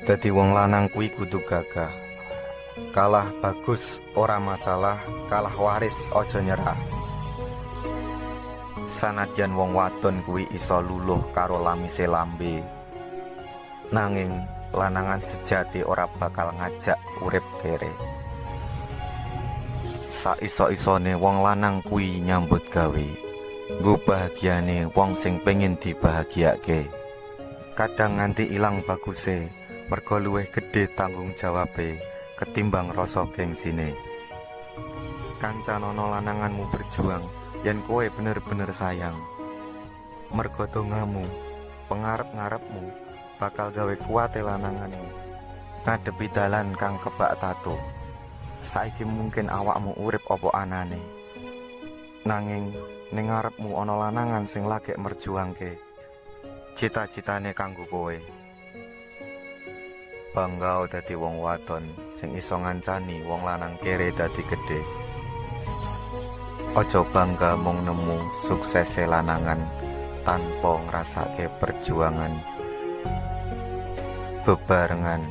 Dadi wong lanang kuwi kudu gagah. Kalah bagus ora masalah, kalah waris aja nyerah. Sanadyan wong wadon kuwi iso luluh karo lamise lambe, nanging lanangan sejati ora bakal ngajak urip kere. Saiso-isone wong lanang kuwi nyambut gawe, nggo bahagiane wong sing pengin dibahagiake. Kadang nganti ilang baguse, mergo luwih gedhe tanggung jawabe ketimbang rasa gengsine. Kancanono lananganmu berjuang yen kowe bener-bener sayang. Mergo dongamu, pengarep-ngarepmu bakal gawe kuwate lananganmu ngadepi dalan kang kebak tatu. Saiki mungkin awakmu urip apa anane, nanging ning ngarepmu ana lanangan sing lagek merjuangke cita-citane kanggo kowe. Bangga dadi wong wadon sing iso ngancani wong lanang kere dadi gedhe. Aja bangga mung nemu suksese lanangan tanpa ngrasake perjuangan. Bebarengan